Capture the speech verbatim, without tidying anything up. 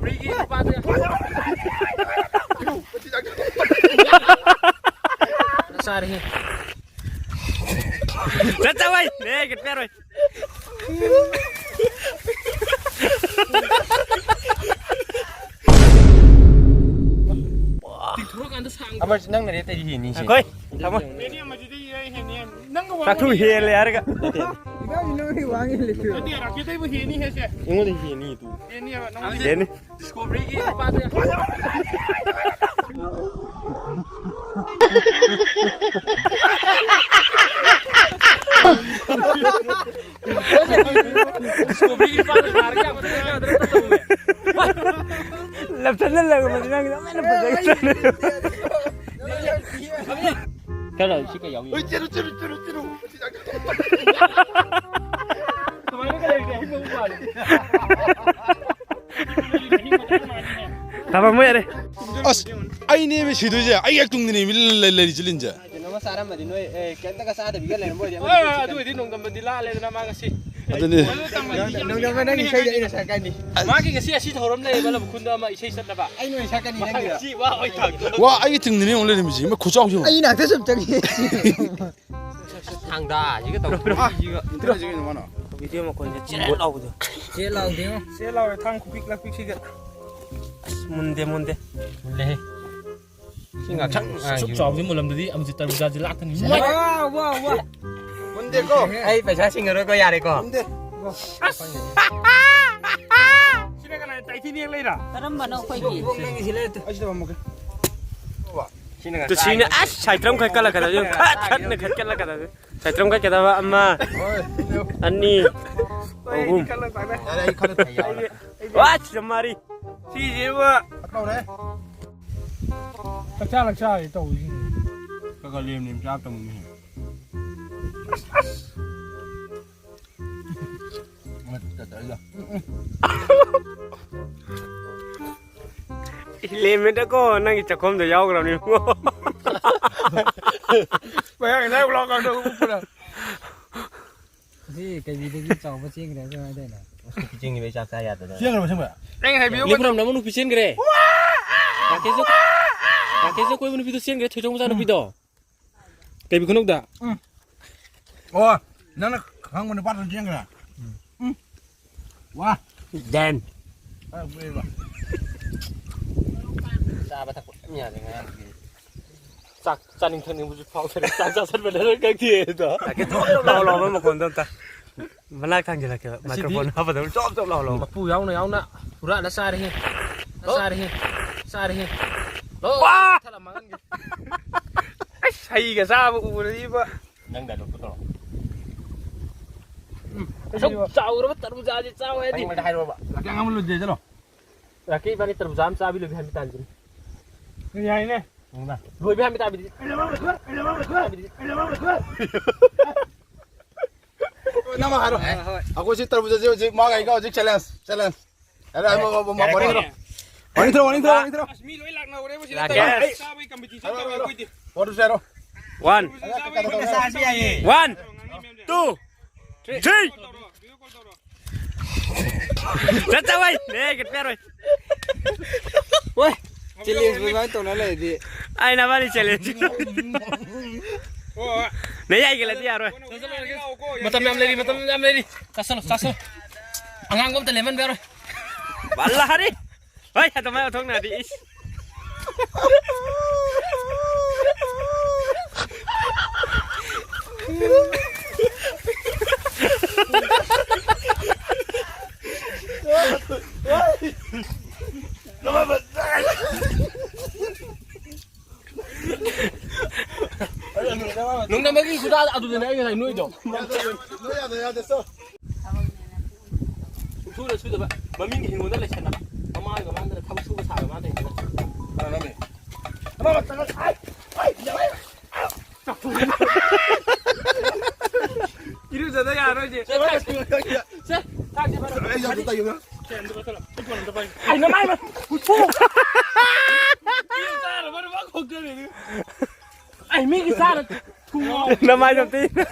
ꯐ꯭ꯔꯤꯒꯤ ꯅꯨꯄꯥꯗ ꯆꯥꯔꯦꯍꯦ꯫ ꯆꯠꯇꯕꯩ ꯅꯦ ꯒꯤꯠ ꯄꯤꯔꯣꯏ꯫ ꯇꯤꯡꯊꯣꯔꯀꯥꯟꯗ ꯁꯥꯡ ꯑꯃꯔꯁꯨ ꯅꯪꯅ ꯔꯦꯠ ꯇꯩꯗꯤ ꯍꯦꯟꯅꯤ ꯁꯤ꯫ ꯑꯩꯈꯣꯏ ꯊꯝꯃꯣ꯫ ꯍꯦꯟꯅꯤ ꯑꯃꯁꯤꯗꯤ ꯑꯩ ꯍꯦꯟꯅꯤ꯫ ꯅꯪꯒ ꯆꯥꯛꯊꯨ ꯋꯥꯡꯉꯦ꯫ ꯍꯦꯜꯂꯦ ꯍꯥꯏꯔꯒ꯫ ꯏꯕꯥꯅꯤ ꯅꯪꯒꯤ ꯋꯥꯡꯉꯦ ꯂꯩꯇ꯭ꯔꯣ? ꯅꯠꯇꯦ, ꯔꯥꯀꯦꯠꯇꯩꯕꯨ ꯍꯦꯟꯅꯤ ꯍꯦꯁꯦ꯫ ꯑꯩꯉꯣꯟꯗ ꯍꯦꯟꯅꯤ ꯇꯨ꯫ ꯍꯦꯟꯅꯤ ꯍꯥꯏꯕ ꯅꯪꯉꯣꯟꯗ꯫ ꯍꯦꯟꯅꯤ꯫ ꯗꯤꯁꯀꯣꯚꯔꯤꯒꯤ ꯅꯨꯄꯥꯁꯦ꯫ ꯗꯤꯁꯀꯣꯚꯔꯤꯒꯤ ꯅꯨꯄꯥꯁꯦ ꯁꯥꯔꯒ ꯌꯥꯝ ꯐꯖꯅ ꯌꯥꯗ꯭ꯔꯥ ꯇꯧꯋꯦ꯫ ꯂꯞꯁꯟꯅ ꯂꯩꯔꯝꯕꯁꯤ ꯅꯪ ꯌꯥꯝ ꯍꯦꯟꯅ ꯐꯖꯒꯗꯕꯅꯦ꯫ ꯀꯩꯅꯣ ꯁꯤ ꯀꯩ ꯌꯥꯎꯏ? ꯍꯣꯏ, ꯆꯦꯜꯂꯨ, ꯆꯦꯜꯂꯨ, ꯆꯦꯜꯂꯨ, ꯆꯦꯜꯂꯨ꯫ ꯁꯨꯃꯥꯏꯅꯒ ꯂꯩꯔꯗꯤ ꯑꯍꯤꯡ ꯑꯃꯨꯛ ꯃꯥꯜꯂꯦ꯫ ꯊꯝꯃꯝꯃꯣ ꯌꯥꯔꯦ꯫ ꯑꯁ, ꯑꯩꯅꯦꯃꯤ ꯁꯤꯗꯣꯏꯁꯦ꯫ ꯑꯩ ꯍꯦꯛ ꯇꯨꯡꯗꯅꯦꯃꯤ ꯂꯩ-, ꯂꯩꯔꯤꯁꯦ ꯂꯤꯟꯁꯦ꯫ ꯀꯩꯅꯣꯝꯃ ꯆꯥꯔꯝꯃꯗꯤ ꯅꯣꯏ, ꯑꯦ, ꯀꯩꯝꯇꯒ ꯆꯥꯗꯕꯤꯒ ꯂꯩꯔꯝꯕ ꯑꯣꯏꯗꯤ ꯑꯃ ꯑꯦ, ꯑꯗꯨ ꯑꯣꯏꯗꯤ ꯅꯣꯡꯗꯝꯕꯗꯤ ꯂꯥꯜꯂꯦꯗꯅ ꯃꯥ ꯉꯁꯤ꯫ ꯑꯗꯨꯅꯤ꯫ ꯑꯗꯨ ꯇꯝꯕꯗꯤ ꯌꯥꯝ ꯅꯣꯡꯗꯝꯕ ꯅꯪꯒꯤ ꯏꯁꯩꯗ ꯑꯩꯅ ꯁꯛꯀꯅꯤ꯫ ꯃꯥꯒꯤ ꯉꯁꯤ ꯑꯁꯤ ꯊꯧꯔꯝ ꯂꯩꯌꯦꯕ ꯂꯝꯈꯨꯟꯗ ꯑꯃ ꯏꯁꯩ ꯁꯛꯅꯕ꯫ ꯑꯩ ꯅꯣꯏ ꯁꯛꯀꯅꯤ ꯃꯥ ꯅꯪꯒꯤꯗ꯫ ꯉꯁꯤ ꯋꯥ ꯑꯣꯏ ꯊꯥꯡꯗꯣ꯫ ꯋꯥ, ꯑꯩꯒꯤ ꯇꯨꯡꯗꯅꯦ ꯑꯃꯨꯛ ꯂꯩꯔꯝꯃꯤꯁꯦ꯫ ꯃꯥ ꯈꯨꯆꯥꯎꯁꯦ ꯌꯦꯡꯉꯨ꯫ ꯑꯩ ꯅꯥꯛꯇ ꯁꯨꯝ ꯆꯪꯉꯦ꯫ ꯊꯥꯡꯗꯥꯁꯤꯒ ꯇꯧꯕꯁꯤꯒ꯫ ꯏꯟꯇꯔꯅꯦꯠꯁꯤꯒ ꯀꯩꯅꯣ ꯃꯥꯅ? ꯚꯤꯗꯤꯑꯣ ꯃꯈꯣꯟꯁꯦ ꯆꯦꯔꯦꯠ ꯂꯥꯎꯕꯗꯣ꯫ ꯆꯦ ꯂꯥꯎꯗꯦꯉꯣ꯫ ꯆꯦ ꯂꯥꯎꯋꯦ ꯊꯥꯡ ꯈꯨꯄꯤꯛ ꯂꯥꯛꯄꯤꯛꯁꯤꯒ꯫ ꯑꯁ, ꯃꯨꯟꯗꯦ, ꯃꯨꯟꯗꯦ꯫ ꯃꯨꯜꯂꯦꯍꯦ꯫ ꯁꯤ ꯉꯥꯛꯁꯪ ꯁꯨꯛ ꯉꯥꯡꯈꯤꯕ꯫ ꯆꯥꯎꯕꯁꯤ ꯃꯨꯜꯂꯝꯗꯗꯤ ꯑꯃꯨꯛ ꯇꯔꯕꯨꯖꯥꯁꯤ ꯂꯥꯛꯀꯅꯤ꯫ ꯋꯥ, ꯋꯥ, ꯋꯥ꯫ ꯃꯨꯟꯗꯦꯀꯣ꯫ ꯑꯩ ꯄꯩꯁꯥ ꯁꯤꯡꯉꯔꯣꯏꯀꯣ, ꯌꯥꯔꯦꯀꯣ? ꯃꯨꯟꯗꯦ꯫ ꯁꯤꯅ ꯀꯅꯥ ꯇꯥꯏꯊꯤ ꯅꯦꯛ ꯂꯩꯔꯥ? ꯀꯔꯝꯕꯅꯣ ꯑꯩꯈꯣꯏꯒꯤ? ꯅꯪꯒꯤꯁꯤ ꯂꯩꯔꯦ꯫ ꯑꯩ ꯁꯤꯗ ꯐꯝꯃꯒꯦ꯫ ꯁꯤꯅ ꯇꯨ ꯁꯤꯅ ꯑꯁ ꯁꯥꯏꯇ꯭ꯔꯝ ꯈꯔ ꯀꯠꯂꯛꯀꯗꯕꯅꯤ꯫ ꯈꯠ ꯈꯠꯅ ꯈꯠ ꯀꯠꯂꯛꯀꯗꯕꯅꯤ꯫ ꯁꯥꯏꯇ꯭ꯔꯝ ꯀꯠꯀꯗꯕ ꯑꯃ, ꯍꯣꯏ꯫ ꯑꯅꯤ, ꯑꯍꯨꯝ꯫ ꯌꯥꯔꯦ, ꯑꯩ ꯈꯔ ꯊꯩ ꯌꯥꯎꯔꯦ꯫ ꯋꯥ, ꯁꯤꯗ ꯃꯔꯤ꯫ ꯁꯤꯁꯤꯕꯨ꯫ ꯇꯧꯔꯦ꯫ ꯂꯛꯁꯥ ꯂꯛꯁꯥ ꯇꯧꯔꯤꯁꯤꯅꯤ꯫ ꯈꯔ ꯈꯔ ꯂꯦꯝ ꯂꯦꯝ ꯆꯥ ꯇꯝꯃꯨꯅꯦ꯫ ꯂꯦꯝꯃꯦꯗꯀꯣ, ꯅꯪꯒꯤ ꯆꯥꯛꯈꯣꯝꯗꯣ ꯌꯥꯎꯈ꯭ꯔꯕꯅꯤ ꯏꯕꯨꯡꯉꯣ꯫ ꯃꯌꯥꯡ ꯉꯁꯥꯏ ꯎꯂꯥꯎ ꯀꯥꯡꯗꯣ ꯎꯞꯄꯗ꯫ ꯁꯤ ꯀꯩꯕꯤꯗꯒꯤ ꯆꯥꯎꯕ ꯆꯦꯟꯈ꯭ꯔꯦ ꯍꯥꯏꯁꯦ ꯀꯃꯥꯏꯅ ꯇꯧꯔꯤꯅꯣ? ꯆꯤꯡꯒꯤ ꯃꯩ ꯆꯥꯛ ꯆꯥ ꯌꯥꯗꯗꯅ꯫ ꯆꯦꯟꯈ꯭ꯔꯕ ꯑꯁꯦꯡꯕ? ꯑꯩꯅ ꯍꯥꯏꯕꯤꯌꯨ꯫ ꯅꯦꯄꯨꯔꯝꯗ ꯑꯃ ꯅꯨꯄꯤ ꯆꯦꯟꯈ꯭ꯔꯦ꯫ ꯔꯥꯀꯦꯁꯇ, ꯔꯥꯀꯦꯁꯇ ꯀꯣꯏꯕ ꯅꯨꯄꯤꯗꯣ ꯆꯦꯟꯈ꯭ꯔꯦ, ꯊꯣꯏꯗꯣꯡ ꯃꯆꯥ ꯅꯨꯄꯤꯗꯣ꯫ ꯀꯩꯕꯤ ꯈꯨꯅꯧꯗ꯫ ꯎꯝ꯫ ꯑꯣ, ꯅꯪꯅ ꯈꯪꯕ ꯅꯨꯄꯥꯗꯨꯅ ꯆꯦꯟꯈ꯭ꯔꯦ? ꯎꯝ꯫ ꯋꯥ꯫ ꯗꯦꯟ꯫ ꯐꯔꯛꯄꯅꯦꯕ꯫ ꯆꯥꯕ ꯊꯛꯄ ꯌꯥꯝ ꯌꯥꯗꯦ ꯉꯔꯥꯡꯗꯤ꯫ ꯆꯥꯛ ꯆꯥꯅꯤꯡ ꯊꯛꯅꯤꯡꯕꯁꯨ ꯐꯥꯎꯗ꯭ꯔꯦ꯫ ꯆꯥꯛ ꯆꯥꯁꯟꯕꯗ ꯂꯣꯏ ꯀꯛꯈꯤꯑꯦ ꯑꯗꯣ꯫ ꯖꯣꯞ ꯖꯣꯞ ꯂꯥꯎ ꯂꯥꯎꯕ ꯃꯈꯣꯟꯗꯣ ꯑꯝꯇ꯫ ꯃꯅꯥꯛ ꯊꯥꯡꯖꯤꯜꯂꯛꯀꯦꯕ꯫ ꯉꯁꯤꯗꯤ ꯃꯥꯏꯀ꯭ꯔꯣꯐꯣꯟ ꯍꯥꯞꯄꯗ ꯖꯣꯞ ꯖꯣꯞ ꯂꯥꯎ ꯂꯥꯎ꯫ ꯃꯄꯨ ꯌꯥꯎꯅ ꯌꯥꯎꯅ ꯍꯨꯔꯥꯜꯂ ꯆꯥꯔꯦꯍꯦ꯫ ꯆꯥꯔꯦꯍꯦ꯫ ꯆꯥꯔꯦꯍꯦ꯫ ꯂꯣꯏ ꯋꯥ! ꯆꯥꯊꯠꯂ ꯃꯥꯡꯍꯟꯒꯦ꯫ ꯑꯁ, ꯍꯩꯒ ꯆꯥꯕ ꯎꯕꯗꯗꯤꯕ꯫ ꯅꯪ dialogue ꯇꯧꯔꯣ꯫ ꯎꯝ꯫ ꯑꯁꯨꯛ ꯆꯥꯎꯔꯕ ꯇꯔꯕꯨꯖꯥꯁꯦ ꯆꯥꯎ ꯍꯥꯏꯗꯤ꯫ ꯅꯪ ꯍꯥꯏꯔꯣꯕ꯫ ꯂꯥꯛꯀꯦ, ꯑꯉꯥꯡꯕ ꯂꯣꯏꯖꯩ ꯆꯠꯂꯣ꯫ ꯂꯥꯛꯀꯦ, ꯏꯕꯥꯅꯤ ꯇꯔꯕꯨꯖꯥ ꯑꯃ ꯆꯥꯕꯤ ꯂꯣꯏꯕꯤ ꯍꯥꯏꯕ ꯇꯥꯟꯁꯤꯅꯤ꯫ ꯌꯥꯏꯅꯦ꯫ ꯂꯣꯏꯕꯤ ꯍꯥꯏꯕ ꯇꯥꯕꯤꯗꯤ꯫ ꯅꯪ ꯍꯥꯏꯔꯣ꯫ ꯍꯣꯏ, ꯍꯣꯏ꯫ ꯑꯩꯈꯣꯏ ꯁꯤ ꯇꯔꯕꯨꯖꯁꯦ ꯍꯧꯖꯤꯛ ꯃꯥꯒ ꯑꯩꯒ ꯍꯧꯖꯤꯛ challenge, challenge꯫ ꯌꯥꯔꯦ, ꯑꯃ, ꯑꯃ, ꯑꯃ, ꯌꯥꯔꯦ, warning ꯊꯥꯔꯣ꯫ ꯌꯥꯔꯦ꯫ Warning ꯊꯥꯔꯣ, warning ꯊꯥꯔꯣ, warning ꯊꯥꯔꯣ꯫ ꯑꯁ, ꯃꯤ ꯂꯣꯏ ꯂꯥꯛꯅꯍꯧꯔꯦꯕꯨ ꯁꯤꯗ꯫ ꯂꯥꯛꯀꯦ꯫ ꯇꯧꯔꯣ, ꯑꯩꯈꯣꯏꯗꯤ꯫ Warning ꯊꯥꯔꯣ꯫ One, two, three꯫ ꯆꯠꯆꯧ ꯍꯥꯏ꯫ ꯅꯦ, ꯀꯠꯄ ꯌꯥꯔꯣꯏ꯫ ꯍꯣꯏ, challenge ꯑꯗꯨꯃꯥꯏꯅ ꯇꯧꯅ ꯂꯩꯔꯗꯤ꯫ ꯑꯩ ꯅꯕꯥꯅꯤ challenge꯫ ꯅꯦ, ꯌꯥꯏꯒꯦꯂꯗꯤ ꯌꯥꯔꯣꯏ꯫ ꯃꯇꯝ ꯌꯥꯝ ꯂꯩꯔꯤ, ꯃꯇꯝ ꯌꯥꯝ ꯂꯩꯔꯤ꯫ ꯆꯥꯁꯜꯂꯣ, ꯆꯥꯁꯜꯂꯣ꯫ ꯑꯉꯥꯡꯕ ꯑꯝꯇ ꯂꯦꯝꯍꯟꯕ ꯌꯥꯔꯣꯏ꯫ ꯕꯜꯂ ꯍꯔꯤ꯫ ꯍꯣꯏ, ꯑꯗꯨꯃꯥꯏꯅ ꯑꯣꯟꯊꯣꯛꯅꯔꯗꯤ ꯏꯁ꯫ ꯅꯣꯡꯗꯝꯕꯒꯤ ꯈꯨꯗꯥ ꯑꯗꯨꯗꯅꯦ ꯑꯩ ꯉꯁꯥꯏ ꯅꯣꯏꯗꯣ꯫ ꯌꯥꯗꯦ, ꯌꯥꯗꯦ, ꯌꯥꯗꯦ, ꯆꯣ꯫ ꯁꯨꯔ ꯁꯨꯗꯕ ꯃꯃꯤꯡꯒꯤ ꯍꯤꯡꯒꯣꯜꯗ ꯂꯩꯁꯟꯅꯕ꯫ ꯃꯃꯥꯒ ꯃꯥꯟꯗꯅ ꯊꯕꯛ ꯁꯨꯕ ꯁꯥꯕ ꯃꯥ ꯂꯩꯇꯅ꯫ ꯀꯅꯥꯅꯣꯃꯤ? ꯑꯃ ꯇꯪꯒ-, ꯑꯥꯏ! ꯑꯥꯏ! ꯏꯔꯨꯖꯗ ꯌꯥꯔꯣꯏꯁꯦ꯫ ꯁꯦ, ꯊꯥꯛꯁꯦ, ꯐꯔꯦ꯫ ꯑꯩ ꯌꯥꯝ ꯇꯥꯏꯌꯦ꯫ ꯁꯦ, ꯑꯝꯇ ꯄꯥꯏꯁꯜꯂꯣ꯫ ꯑꯩ ꯐꯣꯟ ꯑꯝꯇ ꯄꯥꯏꯒꯦ꯫ ꯑꯩ ꯅꯃꯥꯏ ꯃ-, ꯍꯨꯏꯊꯨ! ꯏꯔꯨꯖꯔꯕ ꯅꯨꯄꯥ ꯈꯣꯡꯖꯔꯦ꯫ ꯑꯩ ꯃꯤꯒꯤ ꯆꯥꯅ ꯊꯨꯡꯉꯥꯎ꯫ ꯅꯃꯥꯏꯗꯣ ꯑꯝꯇ ꯌꯦꯡꯉꯣ꯫